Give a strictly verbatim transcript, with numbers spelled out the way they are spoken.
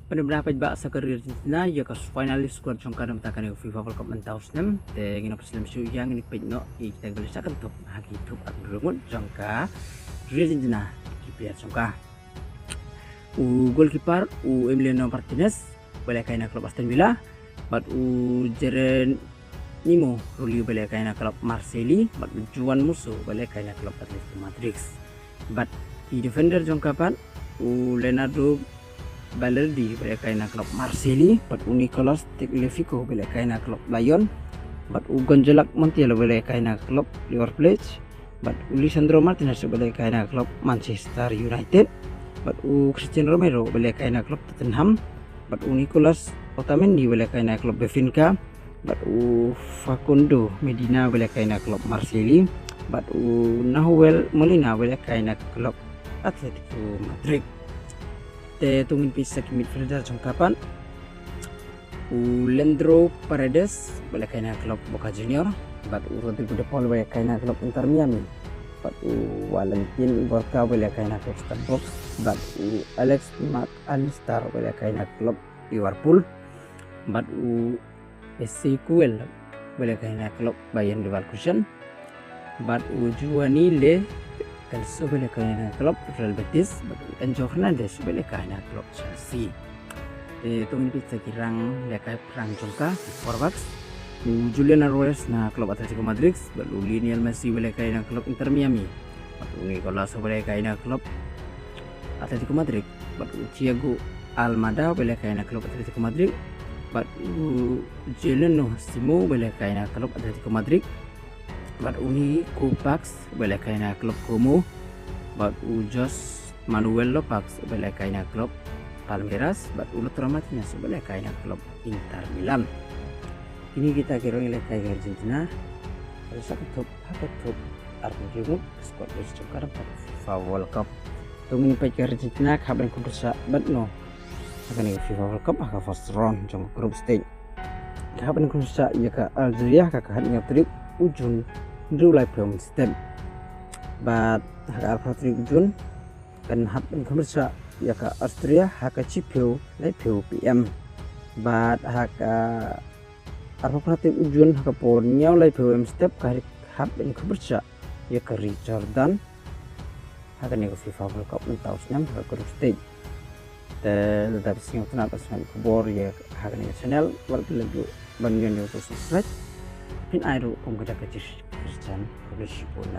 Pynbna peit ba sa ka Argentina ïa ka finalist squad jong ka namar kane ka FIFA World Cup mynta u snem. Te ngin ïa peit shuh ïa ngin ïa peit noh ïa kita ki ba la shah kynthup ha ki thup ar phew ngut jong ka Argentina, ki player jong ka. U goalkeeper u Emiliano Martinez ba lehkai na club Aston Villa, bad u Geronimo Rulli ba lehkai na club Marseille, bad u Juan Musso ba lehkai na club Atletico Madrid. Bad ki defender jong ka pat u Leonardo Balerdi ba lehkai na club Marseille, bad u Nicolas Tagliafico ba lehkai na club Lyon, bad u Gonzalo Montiel ba lehkai na club River Plate, bad u Lisandro Martinez ba lehkai na club Manchester United, bad u Christian Romero ba lehkai na club Tottenham, bad u Nicolas Otamendi ba lehkai na club Benfica, bad u Facundo Medina ba lehkai na club Marseille, bad u Nahuel Molina ba lehkai na club Atletico Madrid. Te to ngin peit sa ki midfielder jong ka pat, u Leandro Paredes ba lehkai na club Boca Junior, bad u Rodrigo De Paul ba lehkai na club Inter Miami, bad u Valentin Borja ba lehkai na club Strasbourg, bad u Alex Mac Allister ba lehkai na club Liverpool, bad u Ezequiel ba lehkai na club Bayer Leverkusen, bad u Giovanni Lo Celso ba lehkai na club Real Betis, bad u Enzo Fernandez ba lehkai na club Chelsea. Te to ngin peit sa ki rang lehkai pyrshang jong ka, ki forwards. U Julian Alvarez na club Atletico Madrid, bad u Lionel Messi ba lehkai na club Inter Miami, bad u Nicolas ba lehkai na club Atletico Madrid, bad u Thiago Almada ba lehkai na club Atletico Madrid, bad u Gerardo Simo ba lehkai na club Atletico Madrid, bad u Nico Paz ba lehkai na club Como, bad u Jose Manuel Lopez ba lehkai na club Palmeiras, bad u Lautaro Martinez ba lehkai na club Inter Milan. Kine kita ki rong lehkai ka Argentina. Ka la shah kynthup ha ka thup ar phew ngut, squad list jong ka dang pat FIFA World Cup. To ngin peit ka Argentina ka hap ban khum pyrshah bad no ha kane ka FIFA World Cup ha ka first round jong ka group stage. Ka hap ban khum pyrshah ïa ka Algeria ha ka khathynñiew tarik u Jun hynriew laiphew M step. Bad ha ka arphew tarik u Jun kan hap ban khum pyrshah ïa ka Austria ha ka shiphew laiphew P M. Bad ha ka arphew phra tarik u Jun ha ka por hynñiew laiphew M step ka hap ban khum pyrshah ïa ka ri Jordan ha kane ka FIFA World Cup mynta u snem ha ka group stage. Te lada phi sngewtynnat ban sngap khubor ïa ha kane ka channel, wat klet ruh ban ïoh ïa u subscribe. Phin ai ruh kum ka dak ka jingkyrchan. Khublei shibun.